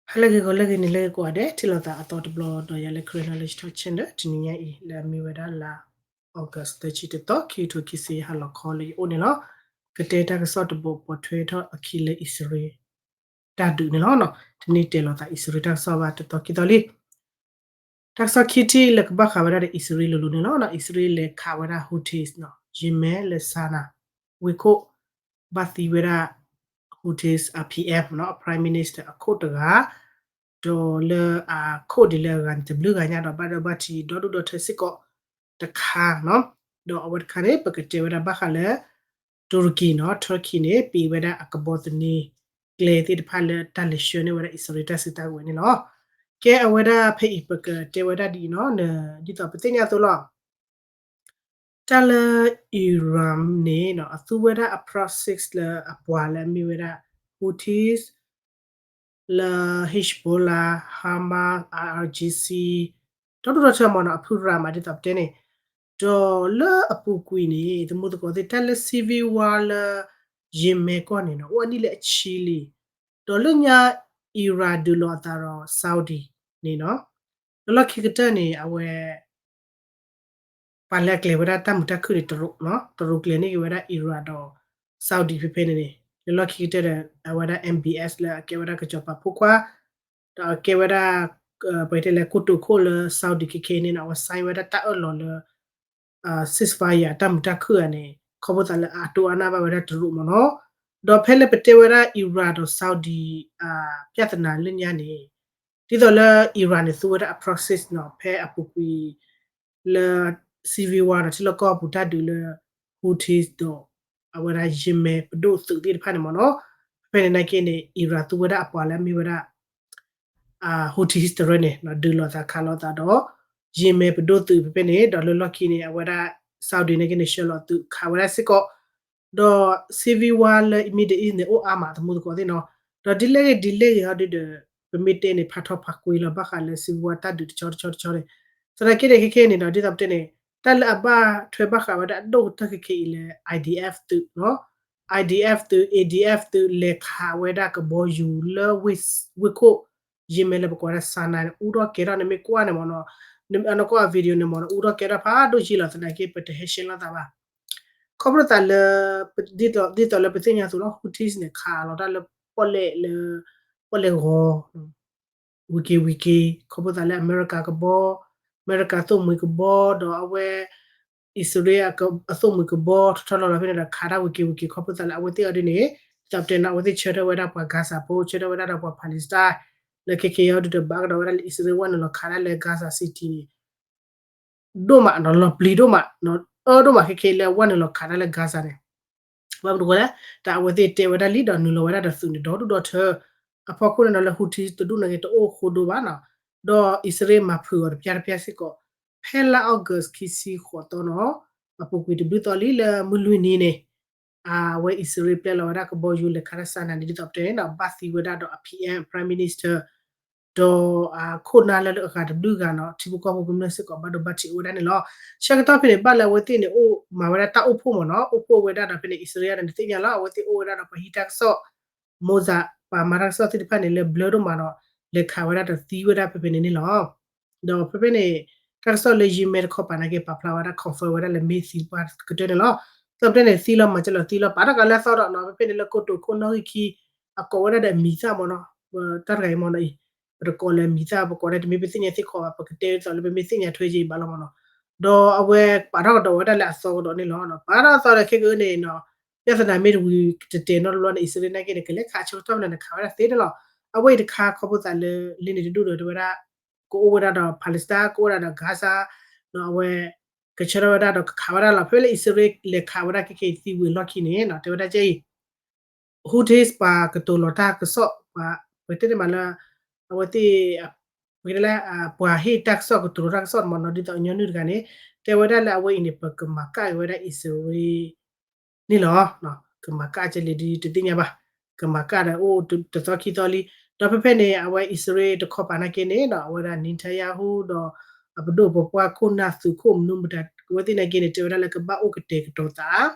ဟါလၢအဂ့ၤ ဂီၤလၢအဂ့ၤ နံၤလၢအဂ့ၤ ကိးဂၤဒဲး ထံၣ်လိာ်သးအသီတဘျီ ဒီးယၤလၢ Karen Knowledge Talk Channel တနံၤညါအံၤ လၢအမ့ၢ်ဝဲဒၣ်လါ August သၢဆံတသီ ခံကထိခံဆံယဲၢ် ဟါလီၤခီလၢယအိၣ်န့ၣ်လီၤ. ကတဲတၢ်ကစီၣ်တဘိ ပိာ်ထွဲထီၣ်အခံလၢအံၣ်စရ့လး တၢ်ဒုးန့ၣ်လီၤ. တနံၤတဲလိာ်သးအံၣ်စရ့လးတၢ်ကစီၣ်ဘၣ်တသီခံသီလံ. တၢ်ကစီၣ်ခံထံၣ်လၢကဘၣ်ဃးဝဲဒၣ်ဒီးအံၣ်စရ့လးလိၤလိၤန့ၣ်လီၤ. အံၣ်စရ့လးလဲၤခးဝဲဒၣ် Houthis နီၤ ယံၤမဲလၢ Sanaa ဝ့ၢ်ခိၣ် ဘၣ်သံဝဲဒၣ် Houthis အ PM နီၤ Prime Minister အခိၣ်တဂၤ ဒီးလၢအခိၣ်ဒ်လၢအဂၤန့ၣ် တဘျုးဂၤညါဒီး ဘၣ်ဒိဘၣ်ထံးဒီဒူၣ်ဒီထၢစ့ၢ်ကီးတခါနီၤ. ဒီးအဝဲတခါန့ၣ် ပကတဲဝဲဒၣ်ဘၣ်ဃးလၢ တူရကံနီၤ Turkey န့ၣ် ပံးဝဲဒၣ်အကဘီသန့ကျဲသ့ၣ်တဖၣ်လၢတၢ်လဲၤဆှၢန့ၢ်ဝဲဒၣ်အံၣ်စရ့လးတၢ်စုတၢ်ကဝဲၤန့ၣ်လီၤ. ကဲအဝဲဒၣ်ဖဲအံၤပကတဲဝဲဒၣ်ဒ်အံၤနီၤ ဒ်သိးပသ့ၣ်ညါအသိးလီၤ. တၢ်လၢ Iran န့ၣ်နီၤ အသူဝဲဒၣ်အ proxy လၢအပှၤလၢအမ့ၢ်ဝဲဒၣ် Houthis လၢ Hezbollah, Hamas, IRGC ဒီဒူၣ်ဒီထၢမ့ၢ်နီၤ အဖုရၤမးဒ်သိးပတဲန့ၣ်, ဒီးလၢအပူၤကွံာ်န့ၣ် သမူသကိးသ့ၣ် တၢ်လၢ civil war လၢ ယံၤမဲကီၢ်န့ၣ်နီၤ အိၣ်အနံၣ်လၢအဆံလံ. ဒီးလၢညါ Iran ဒုးလိာ်အသးဒီး Saudi န့ၣ်နီၤ လၢလီၢ်ခံကတၢၢ်န့ၣ် အဝဲ ပှၤလၢအကျဲၤဝဲဒၣ်တၢ်မုာ်တၢ်ခုၣ်န့ၣ် တရူးနီၤ တရူးကျဲၤန့ၢ်က့ၤဝဲဒၣ် Iran ဒီး Saudi ဖဲဖဲန့ၣ်န့ၣ် လၢလီၢ်ခံကတၢၢ်ဒီး အဝဲဒၣ် MBS လၢအကဲဝဲဒၣ်ကစီၤပၤဖိခွါ ဒီးအကဲဝဲဒၣ် ပတဲလဲၣ် ကိတိာ်ခိၣ်လၢ Saudi ခဲခဲအံၤန့ၣ်နီၤ အဝဲ sign ဝဲဒၣ်တၢ်အၢၣ်လီၤလၢ ceasefire တၢ်မုာ်တၢ်ခုၣ်ဧါန့ၣ် ခီဖျိသးလၢအတိၢ်အါနၢ်ဘၣ်ဝဲဒၣ်တရူးမ့ၢ်နီၤ. ဒီးဖဲလၢပတဲဝဲဒၣ် Iran ဒီး Saudi ပြဿနာလၢညါန့ၣ် ဒ်သိးလၢ Iran န့ၣ် သူဝဲဒၣ်အ proxy နီၤ ဖဲအပူၤကွံာ် လၢ civil war နီၤ ထံလီၢ်ကီၢ်ပူၤတၢ်ဒုးလၢ Houthis ဒီး အဝဲဒၣ်ယံၤမဲပဒိၣ်သုးသ့ၣ်တဖၣ်န့ၣ်မ့ၢ်နီၤ. ဖဲဖဲန့ၣ်နာ်က့န့ၣ် Iran သူဝဲဒၣ်အပှၤလၢအမ့ၢ်ဝဲဒၣ် Houthis တရၢန့ၣ် ဒုးလိာ်သးခးလိာ်သးဒီး ယံၤမဲပဒိၣ်သုးဖဲဖဲန့ၣ် ဒီးလၢလီၢ်ခံန့ၣ် အဝဲဒၣ် Saudi နာ်က့န့ၣ် ဆှၢလီၤသုးခးဝဲဒၣ်စ့ၢ်ကီး ဒီး civil war လၢ Middle East န့ၣ် အိၣ်အါမးသမူသကိးသ့ၣ်နီၤ. ဒီးဒ်လဲၣ်ဂ့ၤဒ်လဲၣ်ဂ့ၤဟီဒုဒီး ပမ့ၢ်တဲန့ၣ် ဖးထီဖးကွံလီၤဘၣ်ဃးလၢ civil war တၢ်ဒုးတဆီတဆီတဆီန့ၣ်. သနာ်က့န့ၣ်ခဲခဲန့ၣ်ဒီး ဒ်သိးပတဲန့ၣ် တၢ်လၢအဘၣ်ထွဲဘၣ်ဃးဝဲဒၣ်အဒိၣ်ကတၢၢ်ခဲခဲအံၤလၢ IDF သုးနီၤ IDF သုး ADF သုး လဲၤခးဝဲဒၣ်ကဘီယူၤလၢ ဝ့ၢ်ခိၣ် ယံၤမဲလၢပကိးဝဲဒၣ် Sanaa န့ၣ် အူထီၣ်ကဲထီၣ်န့ၣ် မ့ၢ်ကွၢ်န့ၣ်မ့ၢ်နီၤ အနီၢ်ကီၢ်အ video န့ၣ်မ့ၢ်နီၤ အူထီၣ်ကဲထီၣ်ဖးဒိၣ်ယံာ်လီၤ. သနာ်က့ ပတဟဲရှဲလိာ်သးဘၣ်. ခီဖျိသးလၢ ဒ်သိးလၢပသ့ၣ်ညါအသိးလီၤ Houthis န့ၣ် ခးလီၤတၢ်လၢပီၣ်လဲၣ်လၢ ပီၣ်လဲၣ်ဂီၤ ဝံၤက့ၤဝံၤက့ၤ ခီဖျိသးလၢအမဲရကၤကဘီ အမဲရကၤသိၣ်မှံၤကဘီ ဒီးအဝဲ အံၣ်စရ့လးအသိၣ်မှံၤကဘီ ထီထီလီၤလီၤဖဲန့ၣ်ဒီး ခးတၢ်ဝံၤက့ၤဝံၤက့ၤ ခီဖျိသးလၢအဝဲသ့ၣ်အီၤဒ်န့ၣ် ဒ်သိးပတဲန့ၣ် အဝဲသ့ၣ်ဆၢထၢၣ်ဝဲဒၣ်ပှၤ Gaza ဖိ ဆၢထၢၣ်ဝဲဒၣ်ဒီးပှၤ Palestine လၢခဲခဲအံၤဒုဒီး ဘၣ်ကဒီးဝဲဒၣ်လၢအံၣ်စရ့လးဝဲနုာ်လီၤခးတၢ်လၢ Gaza City န့ၣ် ဒိၣ်မးနီၤ လီၤပျံၤဒိၣ်မး အၢဒိၣ်မးခဲခဲလၢဝဲနုာ်လီၤခးတၢ်လၢ Gaza န့ၣ် ဘၣ်မနုၤဃိလဲၣ် တၢ်အဝဲသ့ၣ်တဲဝဲဒၣ်လံဒီးနုာ်လီၤဝဲဒၣ်ဒီးသုးန့ၣ် ဒီဒူၣ်ဒီထၢ အဖီခိၣ်န့ၣ်ဒီးလၢ Houthi တဒူၣ်နာ်က့တအိၣ်ဃိဒိဘၣ်နီၤ ဒီးအံၣ်စရ့လးမၤဖုးအီၤတပျၢ်တပျၢ်စ့ၢ်ကီး ဖဲလါ August ခံဆံဃိးသီနီၤ အပူၤကွံာ်တဘျုးသီလံလၢမုၢ်လွံၢ်နံၤန့ၣ် အဝဲအံၣ်စရ့လးပျဲလီၤဝဲဒၣ်ကဘီယူၤလဲၤခးတၢ် Sanaa န့ၣ် ဒ်သိးပတဲန့ၣ်ဒီး ဘၣ်သံဝဲဒၣ်ဒီးအ PM Prime Minister ဒီးအခိၣ်နၢ်လၢအဂၤတဘျုးဂၤနီၤ ထံဖိကီၢ်ဖိကမျၢၢ်စ့ၢ်ကီး ဘၣ်ဒိဘၣ်ထံးအိၣ်ဝဲဒၣ်န့ၣ်လီၤ. ဆၢကတီၢ်ဖဲန့ၣ် ဘၣ်လၢအဝဲသ့ၣ်န့ၣ် အိၣ်မၤဝဲဒၣ်တၢ်အိၣ်ဖှိၣ်မ့ၢ်နီၤ အိၣ်ဖှိၣ်ဝဲဒၣ်ဒီးဖဲန့ၣ် အံၣ်စရ့လးန့ၣ် နသ့ၣ်ညါလီၤ အဝဲသ့ၣ်အိၣ်ဝဲဒၣ်ဒီးပှၤဟံးတၢ်ကစီၣ် Mossad ပှၤမၤတၢ်ကစီၣ်သ့ၣ်တဖၣ်န့ၣ် လၢဘျၢဒိၣ်မးဒီး လဲၤခးဝဲဒၣ်ဒီးသံဝဲဒၣ်ဖဲဖဲန့ၣ်န့ၣ်လီၤ. ဒီးဖဲဖဲန့ၣ် တၢ်ကစီၣ်လၢယံၤမဲတခီပၤနာ်က့ ပာ်ဖျါဝဲဒၣ် confirm ဝဲဒၣ်လၢမ့ၢ်သံပှၤကတၢၢ်န့ၣ်လီၤ. ဒ်သိးပတဲန့ၣ် သံလီၤမၤစၢၤလီၤသံလီၤ ပာ်ထီၣ်ကးလၢအသီဒီးနီၤ ဖဲဖဲန့ၣ်လၢကိတိာ်ခိၣ်နီၣ်ဂံၢ်ခံ အကိးဝဲဒၣ်ဒီးအမံၤသၣ်မ့ၢ်နီၤ တၢ်တဂၤအံၤမ့ၢ်နီၤအံၤ ပတကိးလၢအမံၤသၣ် ပကိးဒၣ်တမ့ၢ်ပသ့ၣ်ညါသ့ၣ်ခီဘၣ် ပကတဲဒ်သိးလၢပမ့ၢ်သ့ၣ်ညါထွဲက့ၤဘၣ်လီၤမ့ၢ်နီၤ. ဒီးအဝဲပာ်ထီၣ်ကဒီးဝဲဒၣ်လၢအသီကဒီးန့ၣ်လီၤ. ပာ်ထီၣ်အသီဒီးခဲကနံၣ်အံၤန့ၣ်နီၤ ပြဿနာမ့ၢ်တဝံၤတတဲာ်နီတဘျီန့ၣ် အံၣ်စရ့လးနာ်က့န့ၣ် ကလဲၤခးဆၢကတီၢ်ဖဲလဲၣ်န့ၣ် ခးဝဲဒၣ်သ့န့ၣ်လီၤ. အဝဲအံၤတခါခီဖျိသးလၢ လံန့ၣ်တဒူၣ်ဒီးတဲဝဲဒၣ် ကအိၣ်ဝဲဒၣ်ဒီး Palestine ကအိၣ်ဝဲဒၣ်ဒီး Gaza ဒီးအဝဲ ကဆၢထၢၣ်ဝဲဒၣ်ဒီးကခးဝဲဒၣ်လီၤ. ဖဲလၢအံၣ်စရ့လးလဲၤခးဝဲဒၣ်ခဲကနံၣ်အံၤသံဝံၤအလီၢ်ခံန့ၣ်နီၤ တဲဝဲဒၣ်ကဲအံၤ Houthis ပှၤကတိၤလီၤတၢ်ကစီၣ် ပှၤ ပတဲန့ၣ်မးလၢ အဝဲသ့ၣ် ပတဲလၢ ပှၤဟ့ၣ်တၢ်ကစီၣ်ကတိၤလီၤတၢ်ကစီၣ်မ့ၢ်နီၤ ဒ်သိးအညီနုၢ်တဂၤန့ၣ် တဲဝဲဒၣ်လၢအဝဲအံၤန့ၣ် ပကမၤကၣ်က့ၤဝဲဒၣ်အံၣ်စရ့လး န့ၣ်လီၤ. ကမၤကၣ်ကလဲၣ်ဒ်တသ့ၣ်ညါဘၣ်. ကမၤကၣ်ဒီးအိၣ်တသီခံသီလံ. ဒီးဖဲဖဲန့ၣ် အဝဲအံၣ်စရ့လးတခီပၤနာ်က့န့ၣ်ဒီး အဝဲဒၣ် Netanyahu ဒီး အပဒိၣ်ပပှၢ်ခိၣ်နၢ်သုးခိၣ်မနုၤမတၤ အဝဲသ့ၣ်နာ်က့န့ၣ် တဲဝဲဒၣ်လၢကဘၣ်အိၣ်ကတဲာ်ကတီၤသး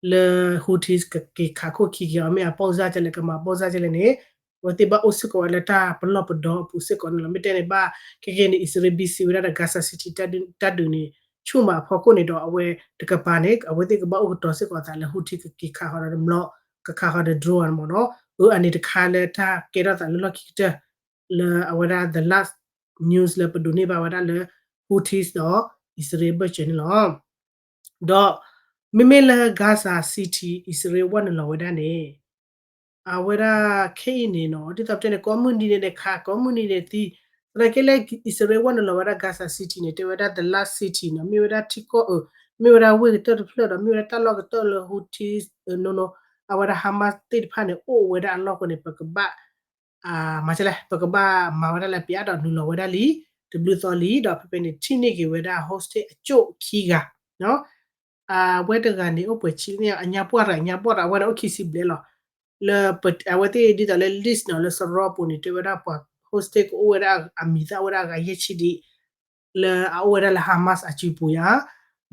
လၢ Houthis ကက့ၤခးခိၣ်ခံက့ၤအီၤ မ့ၢ်အပိၢ်စၢ်ကလဲၣ် ကမၤပိၢ်စၢ်ကလဲၣ်န့ၣ် အဝဲသ့ၣ်ဘၣ်အိၣ်စ့ၢ်ကီးဝဲလၢတၢ်ပလီၢ်ပဒီအပူၤစ့ၢ်ကီးန့ၣ်လီၤ. မ့ၢ်တဲန့ၣ်ဘၣ် ခဲကနံၣ်အံၤန့ၣ် အံၣ်စရ့လး busy ဝဲဒၣ်ဒီး Gaza City တၢ်ဒုးန့ၣ် ဆူၣ်မးအဖီခိၣ်န့ၣ်ဒီး အဝဲတကပၤန့ၣ် အဝဲသ့ၣ်ကဘၣ်အိၣ်ကတီၤစ့ၢ်ကီးအသးလၢ Houthi ကက့ၤခးဃီၤဒီး တဘျီ ကခးဃီၤဒီး drone မ့ၢ်နီၤ. အၢ အန့ၣ်တခါလၢတၢ်ကဲထီၣ်သးလၢလီၢ်ခံကတၢၢ် လၢအဝဲဒၣ် the last news လၢပဒိးန့ၢ်ဘၣ်ဝဲဒၣ်လၢ Houthis ဒီး အံၣ်စရ့လး ဘၢၣ်စၢၤန့ၣ်လီၤ. ဒီး မ့မ့ၢ်လၢ Gaza City အံၣ်စရ့လး ဝဲနုာ်လီၤဝဲဒၣ်န့ၣ် အဝဲဒၣ်ခဲအံၤန့ၣ်နီၤ ဒ်သိးပတဲန့ၣ် ကိးမုၢ်နံၤန့ၣ်န့ၣ် ခး ကိးမုၢ်နံၤန့ၣ်သံ, သနာ်က့လၢ အံၣ်စရ့လး ဝဲနုာ်လီၤဝဲဒၣ် Gaza City န့ၣ် တဲဝဲဒၣ် the last city နီၤ မ့ၢ်ဝဲဒၣ်ထံကီၢ်အၢ မ့ၢ်ဝဲဒၣ်ဝ့ၢ်ကတၢၢ်တဖျၢၣ်ဒီး မ့ၢ်ဝဲဒၣ်တၢ်လီၢ်ကတၢၢ်လၢ Houthis နီၤနီၤ အဝဲဒၣ် Hamas သ့ၣ်တဖၣ်န့ၣ် အိၣ်ဝဲဒၣ်အလီၢ်ဃိန့ၣ် ပကဘၣ် မၤလဲၣ် ပကဘၣ်မၤဝဲဒၣ်လၢပျးဒီးနုာ်လီၤဝဲဒၣ်လံ တဘျုးသီလံ ဒီးဖဲဖဲန့ၣ် ထံၣ်န့ၢ်က့ၤဝဲဒၣ် hostage အကၠိၣ်ခံဂၤ အဝဲတဂၤန့ၣ် အိၣ်ပှဲၤဆံန့ၣ် အညါပှၢ်တဂၤ အညါပှၢ်တဂၤ အဝဲန့ၣ်အိၣ်ခံဆံဘျဲၣ်လီၤ. လၢ အဝဲသ့ၣ်ဒ်သိးလၢ list နီၤ လၢစရီပူၤန့ၣ် တဲဝဲဒၣ်ပှၤ hostage ကအိၣ်ဝဲဒၣ်အမံၤသၣ်အိၣ်ဝဲဒၣ်အဂၤယဲၢ်ဆံဒံး လၢအအိၣ်ဝဲဒၣ်လၢ Hamas အစုပူၤယါ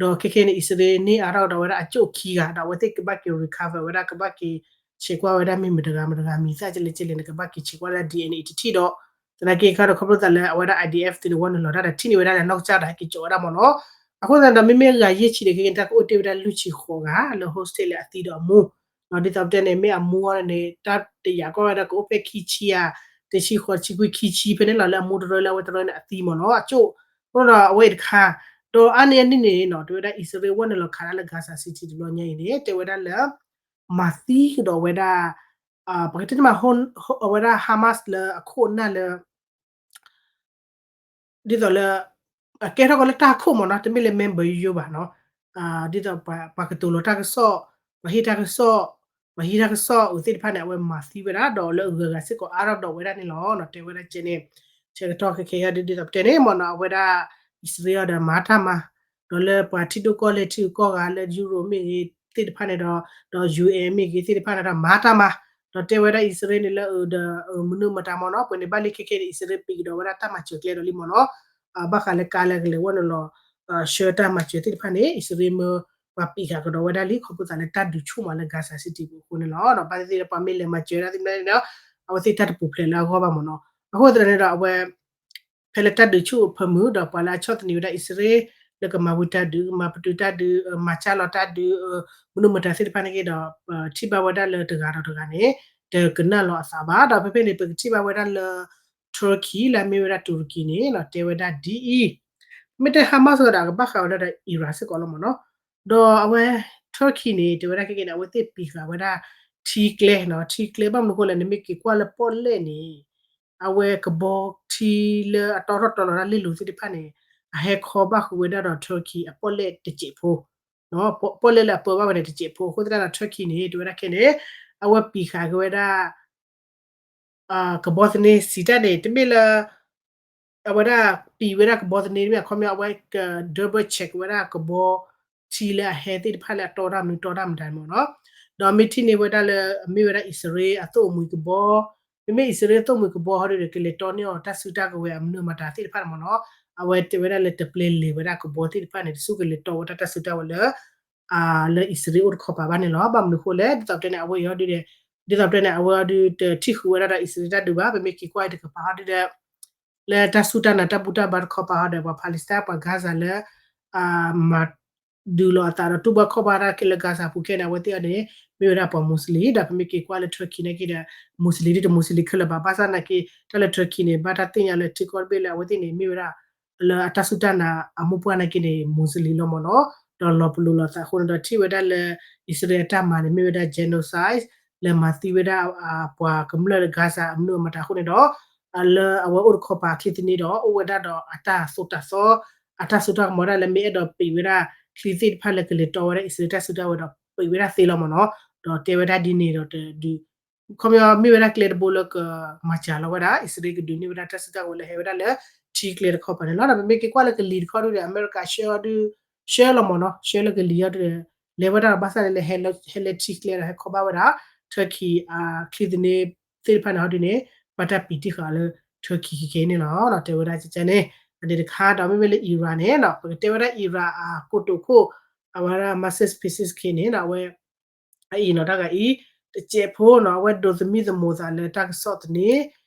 ဒီးခဲခဲန့ၣ် အံၣ်စရ့လးန့ၢ်အါထီၣ်ကဒီးဝဲဒၣ်အကၠိၣ်ခံဂၤ ဒီးအဝဲသ့ၣ်ကဘၣ်က့ၤ recover ဝဲဒၣ် ကဘၣ်က့ၤဆဲးကွၢ်ဝဲဒၣ်မ့ၢ်မတဂၤမတဂၤမံၤသၣ်ကလဲၣ်ကလဲၣ်န့ၣ် ကဘၣ်က့ၤဆဲးကွၢ်ဝဲဒၣ် DNA တထံၣ်ဒီး သနာ်က့ခါဒီးခီဖျိသးလၢအဝဲဒၣ် I D F သ့ၣ်န့ၣ်ဝဲနုာ်လီၤတၢ်ဒီးထံၣ်န့ၢ်ဝဲဒၣ်လၢနီၢ်ကစၢ်ဒီးဟဲက့ၤကၠီးဝဲဒၣ်မ့ၢ်နီၤ. အဃိသတးဒီးမ့မ့ၢ်ဂၤယဲၢ်ဆံဒီးခဲခဲန့ၣ် တၢ်ကအိၣ်တ့ၢ်ဝဲဒၣ်လွံၢ်ဆံဃိးဂၤလၢ hostage လၢအသံဒီးအမူ ဒ်သိးပတဲန့ၣ် မ့ၢ်အမူအီၤန့ၣ် တၢ်တယာ်ကီၢ်ဝဲဒၣ်ကအိၣ်ဖဲခံဆံယါ တဆံဃိး တဆံခွံ ခံဆံဖဲန့ၣ်လီၤ လၢအမူတရၢလၢအဝဲတရၢန့ၣ်အသံမ့ၢ်နီၤ အကၠိၣ်. အဃိဒီးအဝဲအံၤတခါ ဒီးအါန့ၢ်အန့ၣ်န့ၣ်နီၤ တဲဝဲဒၣ်အံၣ်စရ့လးဝဲနုာ်လီၤခးဒၣ်လၢ Gaza City တဘျီညါအံၤန့ၣ် တဲဝဲဒၣ်လၢ မၤသံကဒီးဝဲဒၣ် ပကတဲတမး အဝဲဒၣ် Hamas လၢအခိၣ်အနၢ်လၢ ဒ်သိးလၢ အကဲထီၣ်ကီးလၢတၢ်ခိၣ်မ့ၢ်နီၤ တမ့ၢ်လၢ member ယိယိဘၣ်နီၤ ဒ်သိးပှၤကတိၤလီၤတၢ်ကစီၣ် ပှၤဟ့ၣ်တၢ်ကစီၣ် ပှၤဟံးတၢ်ကစီၣ်အုးသ့ၣ်တဖၣ်န့ၣ် အဝဲမၤသံဝဲဒၣ် ဒီးလၢအဂုၤအဂၤစ့ၢ်ကီးအါထီၣ်ကဒီးဝဲဒၣ်န့ၣ်လီၤ. တဲဝဲဒၣ်ကဲန့ၣ် ဆၢကတီၢ်ခဲခဲအံၤဒ်သိးပတဲန့ၣ်မ့ၢ်နီၤ အဝဲဒၣ် အံၣ်စရ့လးဒီးမၤတၢ်မၤ ဒီးလၢပှၤထံဒိၣ်ကီၢ်လဲၢ်ထံဂုၤကီၢ်ဂၤလၢ Europe မ့ၢ်ဂ့ၤသ့ၣ်တဖၣ်န့ၣ်ဒီး ဒီး UN မ့ၢ်ဂ့ၤသ့ၣ်တဖၣ်န့ၣ်ဒီးမၤတၢ်မၤ ဒီးတဲဝဲဒၣ်အံၣ်စရ့လးန့ၣ်လၢအဒီး မနုၤမတၤမ့ၢ်နီၤ ပှဲၤန့ၣ်ဘၣ်လံခဲခဲန့ၣ် အံၣ်စရ့လးပံးကဒီးဝဲဒၣ်တၢ်မၤစၢၤကျဲဒီးလံမ့ၢ်နီၤ ဘၣ်ဃးလၢကါလၢကလဲၤဝဲနုာ်လီၤ ဆှၢတၢ်မၤစၢၤသ့ၣ်တဖၣ်န့ၣ် အံၣ်စရ့လးမ့ၢ်ပှၤပံးဃာ်ကဒီးဝဲဒၣ်လံ ခီဖျိသးလၢတၢ်ဒုးဆူၣ်မးလၢ Gaza City ပူၤအဃိန့ၣ်လီၤ. ဘၣ်သ့ၣ်သ့ၣ်ဒီးပှၤမ့ၢ်လဲၤမၤစၢၤဒၣ်သ့ၣ်မနုၤန့ၣ်ဒီး အဝဲသ့ၣ်တၢ်တပူၤဖျဲးလၢအဂီၢ်ဘၣ်မ့ၢ်နီၤ အဃိသတးန့ၣ်ဒီးအဝဲ ဖဲလၢတၢ်ဒုးဆူၣ်အဖၢမုၢ်ဒီးပှၤလၢအဆီၣ်သနံးဝဲဒၣ်အံၣ်စရ့လး လၢကမၤဝံၤတၢ်ဒုး ကမၤပတုာ်တၢ်ဒုး မၤစၢ်လီၤတၢ်ဒုး မနုၤမတၤသ့ၣ်တဖၣ်န့ၣ်က့ၤဒီး ပထံၣ်ဘၣ်ဝဲဒၣ်လၢတဂၤဒီးတဂၤန့ၣ် တကနၣ်လီၤအသးဘၣ် ဒီးဖဲဖဲန့ၣ် ပကထံၣ်ဘၣ်ဝဲဒၣ်လၢ Turkey လၢအမ့ၢ်ဝဲဒၣ်တူၤရကံန့ၣ် တဲဝဲဒၣ်ဒ်အံၤ မ့ၢ်တဲ Hamas ဒီးအကဘၣ်ဃးဝဲဒၣ်ဒီး Iran စ့ၢ်ကီးလီၤမ့ၢ်နီၤ ဒီးအဝဲ Turkey န့ၣ် တဲဝဲဒၣ်ခဲကနံၣ်န့ၣ် အဝဲသ့ၣ်ပံးဃာ်ဝဲဒၣ် ထံကျဲနီၤ ထံကျဲဘၣ်မနုၤအဃိလဲၣ် နမ့ၢ်က့ၤကွၢ်လၢပီၣ်လဲၣ်န့ၣ် အဝဲကဘီထံလၢအတီထီၣ်တီလီၤတၢ်လ့ၣ်လိၤသ့ၣ်တဖၣ်န့ၣ် အဟဲခီဘၣ်ဃုာ်ဝဲဒၣ်ဒီး Turkey အပီၣ်လဲၣ်တစဲးဖိ ပီၣ်လဲၣ်လၢအပၢဘၣ်ဝဲန့ၣ်တစဲးဖိ အဃိသတးဒီး Turkey န့ၣ် တဲဝဲဒၣ်ခဲန့ၣ် အဝဲပံးဃာ်က့ၤဝဲဒၣ် ကဘီသန့စံးတၢ်န့ၣ် တမ့ၢ်လၢ အဝဲဒၣ်ပံးဝဲဒၣ်ကဘီသန့တမ့ၢ် အခီပညီအဝဲက double check ဝဲဒၣ်ကဘီထံလၢအဟဲသ့ၣ်တဖၣ်လၢအတီတၢ်မနုၤတီတၢ်မတၤမ့ၢ်နီၤ ဒီးမ့ၢ်ထံၣ်န့ၢ်ဝဲဒၣ်လၢ အမ့ၢ်ဝဲဒၣ်အံၣ်စရ့လးအသိၣ်အမှံၤကဘီ မ့မ့ၢ်အံၣ်စရ့လးအသိၣ်မှံၤကဘီဟီဒုဒီး ကလဲၤတီန့ၢ်အီၤတၢ်စုတၢ်ကဝဲၤအမနုၤမတၤသ့ၣ်တဖၣ်န့ၣ်မ့ၢ်နီၤ အဝဲတဲဝဲဒၣ်လၢတပျဲလဲၤဝဲဒၣ်ကဘီသ့ၣ်တဖၣ်န့ၣ် တဆူၣ်ကလဲၤတီဝဲဒၣ်တၢ်စုတၢ်ဝဲၤလၢ လၢအံၣ်စရ့လးအိၣ်တခီပၤဘၣ်န့ၣ်လီၤ. ဘၣ်မနုၤအဃိလဲၣ် ဒ်သိးပတဲန့ၣ် အဝဲအံၤဟီဒုဒီး ဒ်သိးပတဲန့ၣ် အဝဲအံၤဒုတထံၣ်ဃုာ်ဝဲဒၣ်ဒီးအံၣ်စရ့လးတၢ်ဒုးဘၣ် ပမ့ၢ်က့ၤကွၢ်အံၤတကပၤဟီဒုဒီး လၢတၢ်စူၢ်တၢ်နာ်တၢ်ဘူၣ်တၢ်ဘါတခီပၤဟီဒီး ပှၤ Palestine ပှၤ Gaza လၢ မၤဒုးလီၤအသးဒီးတူၢ်ဘၣ်ခီၣ်ဘၣ်တၢ်က့ၤလၢ Gaza ပူၤခဲန့ၣ် အဝဲသ့ၣ်အံၤန့ၣ် မ့ၢ်ဝဲဒၣ်ပှၤ Muslim ဒီးပမ့ၢ်က့ၤကွၢ်လၢ Turkey နာ်က့ဒီး Muslim ဒ်တ Muslim ခဲလၢာ်ဘၣ် ဘၣ်ဆၣ်နာ်က့ တၢ်လၢ Turkey န့ၣ် ဘၣ်တၢ်သ့ၣ်ညါလၢထံကီၢ်တဘ့ၣ်လၢအဝဲသ့ၣ်န့ၣ် မ့ၢ်ဝဲဒၣ် လၢအတၢ်စူၢ်တၢ်နာ်အမိၢ်ပှၢ်နာ်က့န့ၣ် Muslim လီၤမ့ၢ်နီၤ ဒီးလီၤပလိာ်လီၤသးအဃိန့ၣ်ဒီး ထံၣ်ဝဲဒၣ်လၢ အံၣ်စရ့လးအတၢ်မၤန့ၣ် မ့ၢ်ဝဲဒၣ် genocide လဲၤမၤသံဝဲဒၣ် ပှၤကမျၢၢ်လၢ Gaza အမနုၤအမတၤအဃိန့ၣ်ဒီး လၢအဝဲအိၣ်တခီပၤချံသန့ဒီး အိၣ်ဝဲဒၣ်ဒီးအတၢ်သိၣ်တၢ်သီ အတၢ်စိတၢ်ကမီၤဒၣ်လၢမ့ၢ်အဲၣ်ဒိးပံးဝဲဒၣ် ချံသ့ၣ်တဖၣ်လၢကလဲၤတီဝဲဒၣ်အံၣ်စရ့လးတၢ်စုတၢ်ဝဲၤဒီး ပံးဝဲဒၣ်သ့လီၤမ့ၢ်နီၤ ဒီးတဲဝဲဒၣ်ဒ်န့ၣ်ဒီးတဒု ခီပညီမ့ၢ်ဝဲဒၣ်ကျဲတဘိလၢကမၤစၢၤလီၤဝဲဒၣ် အံၣ်စရ့လးကဒုးန့ၢ်ဝဲဒၣ်တၢ်စုတၢ်ဝဲၤလၢဟဲဝဲဒၣ်လၢ ထံကျဲတခီပၤန့ၣ်လီၤ. ဒီးပမ့ၢ်က့ၤကွၢ်လၢကလံၤတခီဒုဒီး အမဲရကၤဆှၢအီၤဒု ဆှၢလီၤမ့ၢ်နီၤ ဆှၢလၢကလံၤအီၤဒုဒီး လဲၤဝဲဒၣ်ဒီးဘၣ်ဆၣ်န့ၣ်လၢ ဟဲလၢထံကျဲဒီးဟဲခီဘၣ်ဝဲဒၣ် Turkey ချံသန့သ့ၣ်တဖၣ်န့ၣ်ဟီဒုန့ၣ် ဘၣ်တၢ်ပံးတံၢ်ဃာ်လၢ Turkey ခဲကဲန့ၣ်လီၤ. တဲဝဲဒၣ်ကကန့ၣ် အန့ၣ်တခါဒီးမ့မ့ၢ်လၢ Iran န့ၣ် ပကတဲဝဲဒၣ် Iran အကိတိာ်ခိၣ် အဝဲဒၣ် Mohammad Pezeshkian န့ၣ် အဝဲ အအံၤနီၤတၢ်ဂၤအံၤ တ တစဲးဖိနီၤ အဝဲဒိးသမံသမိးသးလၢတၢ်ကစီၣ်သန့,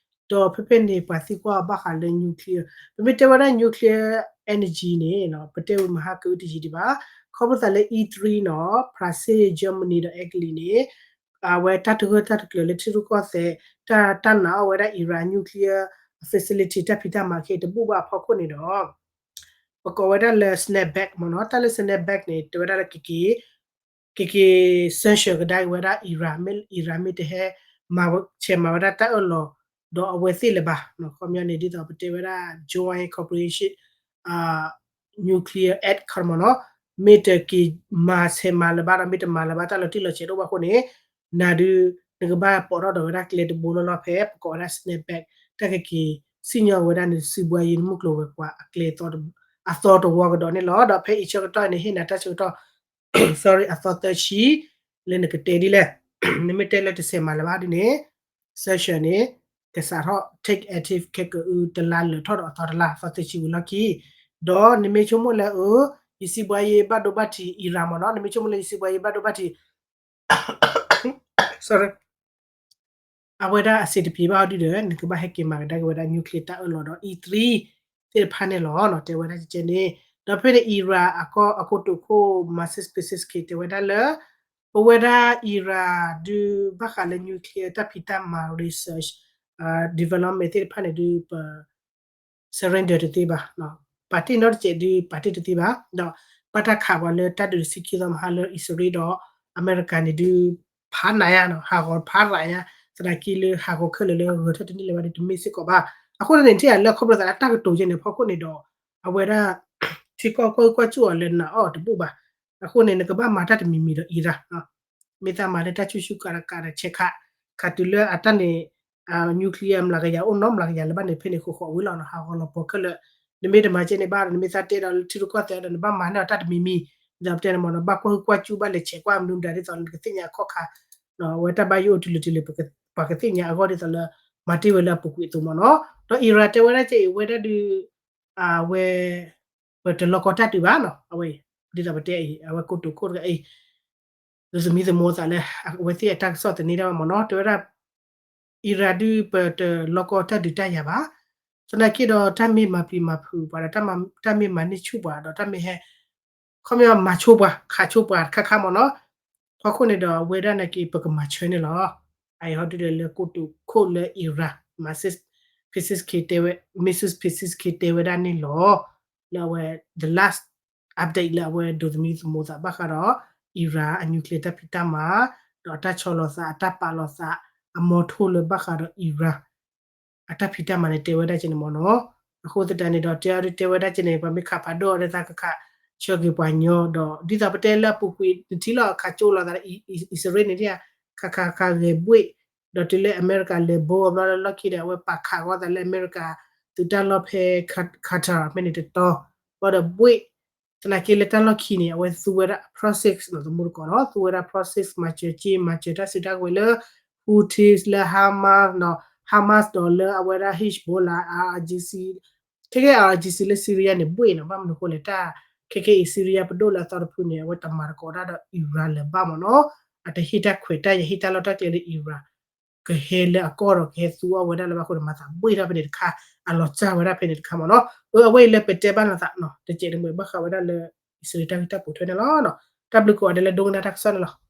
ဒီးဖဲဖဲန့ၣ် ပှၤသံကွၢ်အီၤဘၣ်ဃးလၢ nuclear, ပမ့ၢ်တဲဝဲဒၣ် nuclear energy န့ၣ် ပတဲဝံၤမဟါကအုတယံၤဒံးဘၣ်, ခီဖျိသးလၢ E three နီၤ Brazil, Germany ဒီး Italy န့ၣ် အဝဲတၢ်တဂၢၢ်တၢ်တကျၢၤလၢထံရူၢ်ကီၢ်သဲး တၢ် တၢ်နာ်အီၣ်ဝဲဒၣ် Iran nuclear facility တၢ်ဖံးတၢ်မၤခဲအံၤတဘူၣ်ဘၣ်အဖီခိၣ်န့ၣ်ဒီး ပကိးဝဲဒၣ်လၢ snapback မ့ၢ်နီၤ, တၢ်လၢ snapback န့ၣ် တဲဝဲဒၣ်လၢကက့ၤ ကက့ၤ sanction ကဒါက့ၤဝဲဒၣ် Iran မ့ၢ် Iran မ့ၢ်တဟဲ မၤ ဆဲးမၤဝဲဒၣ်တၢ်အၢၣ်လီၤ ဒီးအဝဲသ့ၣ်လၢၤဘၣ်, ခီပညီန့ၣ် ဒ်သိးပတဲဝဲဒၣ် Joint Cooperation Nuclear Act ခီမ့ၢ်နီၤ, မ့ၢ်တက့ၤမၤဆဲးမၤလၢၤဘၣ်ဒီး မ့ၢ်တမၤလၢၤဘၣ်တၢ်လီၤတံၢ်လီၤဆဲးတအိၣ်ဘၣ်အဃိန့ၣ် နၤဒုး နကဘၣ်ပိာ်ထီၣ်ဒီးဝဲဒၣ်ကျဲတဘိလီၢ်လီၢ်ဖဲ ပကိးဝဲဒၣ် snapback တၢ်ကက့ၤစံၣ်ညီၣ်ဝဲဒၣ်နစုဘှါယံၤနမုၢ်ကျိၤဝဲၤကွာ်အကျဲ အသီတဝီကဒီးန့ၣ်လီၤ. ဒီးဖဲအံၤဆၢကတီၢ်န့ၣ် ဟ့ၣ်နၤတၢ်ဆၢကတီၢ် sorry အသီသၢဆံ လၢနကတဲဒ်လဲၣ်, နမ့ၢ်တဲလၢတဆဲးမၤလၢၤဘၣ်ဒ်န့ၣ် sanction န့ၣ် ကစးထီၣ် take effect ခဲကအုတလါလၢာ်ထီၣ်ဒီးအသီတလါ အသီသၢဆံဝံၤလီၢ်ခံ, ဒီးနမ့ၢ်ဆိကမိၣ်လၢအ ယစုဘှါယံၤဘၣ်ဒိဘၣ်ထံး Iran မ့ၢ်နီၤ, နမ့ၢ်ဆိကမိၣ်လၢယစုဘှါယံၤဘၣ်ဒိဘၣ်ထံး sorry အဝဲဒၣ်အဆင်တပြေဘၣ်အီၤဒုဒီး နကဘၣ်ဟဲက့ၤမၤကဒါက့ၤဝဲဒၣ် nuclear တၢ်အၢၣ်လီၤဒီး E three သ့ၣ်တဖၣ်န့ၣ်လီၤ တဲဝဲဒၣ်ကဲန့ၣ်, ဒီးဖဲန့ၣ် Iran အကီၢ်အကိတိာ်ခိၣ် Masih Pezeshkian တဲဝဲဒၣ်လၢ ပဝဲဒၣ် Iran ဒုးဘၣ်ဃးလၢ nuclear တၢ်ဖံးတၢ်မၤ research development သ့ၣ်တဖၣ်န့ၣ်ဒုး ပ surrender တသ့ဘၣ်, ပာ်တ့ၢ်နီတစဲးဒုး ပာ်တ့ၢ်တသ့ဘၣ်, ဒီးဘၣ်တၢ်ခးပှၤလၢတၢ်ဒုးတဆံခံသီမဟါလၢအံၣ်စရ့လးဒီးအမဲရကၤန့ၣ်ဒုး ဖးနးယါနီၤ, ဟးဂီၤဖးရးယါ, သနာ်က့လၢဟးဂီၤခဲလၢာ်လၢဂဲၤထီၣ်တန့ၢ်လၢၤဘၣ်ဒီးတမ့ၢ်စ့ၢ်ကီးဘၣ်. အဃိန့ၣ် ထံၣ်ယၤလၢခီဖျိသးလၢတၢ်ကတိၤယဲန့ၣ် ဖီခိၣ်န့ၣ်ဒီး အဝဲဒၣ် ထံကီၢ်ကွၢ်ကွၢ်စူၣ်အီၤလၢနာ်အီၤတဘူၣ်ဘၣ်. အဃိန့ၣ် နကဘၣ်မၤတၢ်တမံၤမံၤဒီး Iran မ့ၢ်သးမၤလၢတၢ်ဆူၣ်ဆူၣ်ကၤရကၤဒီး ဆဲးခး ခးတုၤလၢအတၢ်န့ၣ် nuclear မျးကယၤအိၣ်နီတမျးကယၤလၢၤဘၣ်န့ၣ် ဖဲန့ၣ်ဃီဃီဝံၤလီၤနီၤ, ဟးဂီၤလီၤပှီၤခဲလၢာ်, နမ့ၢ်တမၤကဲန့ၣ်ဘၣ်ဒီး နမ့ၢ်သးတဲဒီးလၢထံရူၢ်ကီၢ်သဲးဒီး နဘၣ်မၤန့ၢ်အီၤတၢ်တမံၤမံၤ, ဒ်သိးပတဲန့ၣ်မ့ၢ်နီၤ, ဘၣ်ကွၢ်ဟုၣ်ကွၢ်စူၣ် ဘၣ်လဲၤဆဲးကွၢ်မနုၤမတၤဒ်သိးလၢနကသ့ၣ်ညါအခီၣ်ခါ အဝဲတၢ်ဘၣ်ယိၣ်အိၣ်တုၤလၢတုၤလၢ ပှၤကသ့ၣ်ညါအဂီၢ်ဒ်သိးလၢ မၤတ့ၢ်ဝဲလၢအပူၤကွံာ်အသိးမ့ၢ်နီၤ. ဒီး Iran တဲဝဲဒၣ်ကဲအံၤ ဝဲဒၣ်ဒုး အဝဲ ပတလီၤကီတၢ်ဒုးဘၣ်နီၤ, အဝဲ ဒ်သိးပတဲအံၤ အဝဲကိတိာ်ခိၣ်တဂၤအံၤ ဒိးသမံသမိးသးလၢ အဝဲသ့ၣ်အတၢ်ကစီၣ်သန့ၤဒၣ်ဝဲမ့ၢ်နီၤ, တဲဝဲဒၣ် Iran ဒုး ပတလီၤကီတၢ်ဒုးတၢ်ယၤဘၣ်, သနာ်က့ဒီးတၢ်မ့ၢ်မၤပျံၤမၤဖုးပှၤဒီး တၢ်မ့ၢ်မၤန့ၢ်ဆူၣ်ပှၤဒီး တၢ်မ့ၢ်ဟဲ ခီပညီမၤဆိပှၤ ခးဆိပှၤတခါခါမ့ၢ်နီၤ, ဖီခိၣ်န့ၣ်ဒီး အဝဲဒၣ်နာ်က့ ပကမၤဆၢန့ၣ်လီၤ. အအံၤဟီဒုဒီးလၢကိတိာ်ခိၣ်လၢ Iran Masih Pezeshkian တဲဝဲ Masih Pezeshkian တဲဝဲဒၣ်န့ၣ်လီၤ. လၢအဝဲ the last update လၢအဝဲဒိးသမံသမိးသးဘၣ်ဃးဒီး Iran အ nuclear တၢ်ဖံးတၢ်မၤ ဒီးအတၢ်ဆီလီၤသး အတၢ်ပာ်လီၤသး အမီထိလၢဘၣ်ဃးဒီး Iran အတၢ်ဖံးတၢ်မၤန့ၣ် တဲဝဲဒၣ်ကဲန့ၣ်မ့ၢ်နီၤ. အဃိသတးန့ၣ်ဒီး တဲအီၤဒုးတဲဝဲဒၣ်ကဲန့ၣ် ပှၤမ့ၢ်ခးဖးဒိၣ်အီၤဒီး သးကခးဆၢက့ၤပှၤညီဒီး ဒ်သိးပတဲလၢအပူၤကွံာ် နထံၣ်လီၤအခးကၠိလီၤသး အံၣ်စရ့လးန့ၣ် ခးခးခးဂဲၤဘှ့ၣ်, ဒီးတုၤလၢအမဲရကၤလဲၤဘိအဘျီလၢလီၢ်ခံဒီး အဝဲပာ်ခးဃီသးလၢအမဲရကၤ သုးတၢ်လီၢ်ဖဲ Qatar ဖဲန့ၣ်တတီၤ, ဘၣ်ဒီးဘှ့ၣ် သနာ်က့လၢတၢ်လီၢ်ခံန့ၣ် အဝဲသူဝဲဒၣ် proxy နီၤ သမူတကိးနီၤ သူဝဲဒၣ် proxy မၤစၢၤက့ မၤစၢၤတၢ်စုတၢ်ကဝဲၤလၢ Houthis လၢ Hamas နီၤ Hamas ဒီးလၢအဝဲဒၣ် Hezbollah IRGC ခဲကဲ IRGC လၢ Syria န့ၣ် ဘှ့ၣ်နီၤ ဘၣ်မနုၤအဃိလဲၣ် တၢ်ခဲကဲအံၤ Syria ပဒိၣ်လၢအသီတဖုန့ၣ် အဝဲတမၤသကိးတၢ်ဒီး Iran လၢၤဘၣ်မ့ၢ်နီၤ, အတဟ့ၣ်တၢ်ခွဲးတၢ်ယာ် ဟ့ၣ်တၢ်လီၢ်တၢ်ကျဲလၢ Iran ကဟဲလၢအကီၢ်ဒီးကဟဲသူအီၣ်ဝဲဒၣ်လၢၤဘၣ်အဃိန့ၣ် မၤသးဘှ့ၣ်ထီၣ်ဖဲန့ၣ်တခါ အလီၤစၢ်ဝဲဒၣ်ဖဲန့ၣ်တခါမ့ၢ်နီၤ. အဝဲအံၤလၢပတဲဘၣ်လိာ်သးနီၤ တကဲးတမှဲၤဘၣ်ဃးဝဲဒၣ်လၢ အံၣ်စရ့လးတၢ်ဂ့ၢ်တၢ်ပိာ်ထွဲန့ၣ်လီၤ. တၢ်ဘျုးကိးဂၤဒဲးလၢဒိကနၣ်တၢ်ကစီၣ်န့ၣ်လီၤ.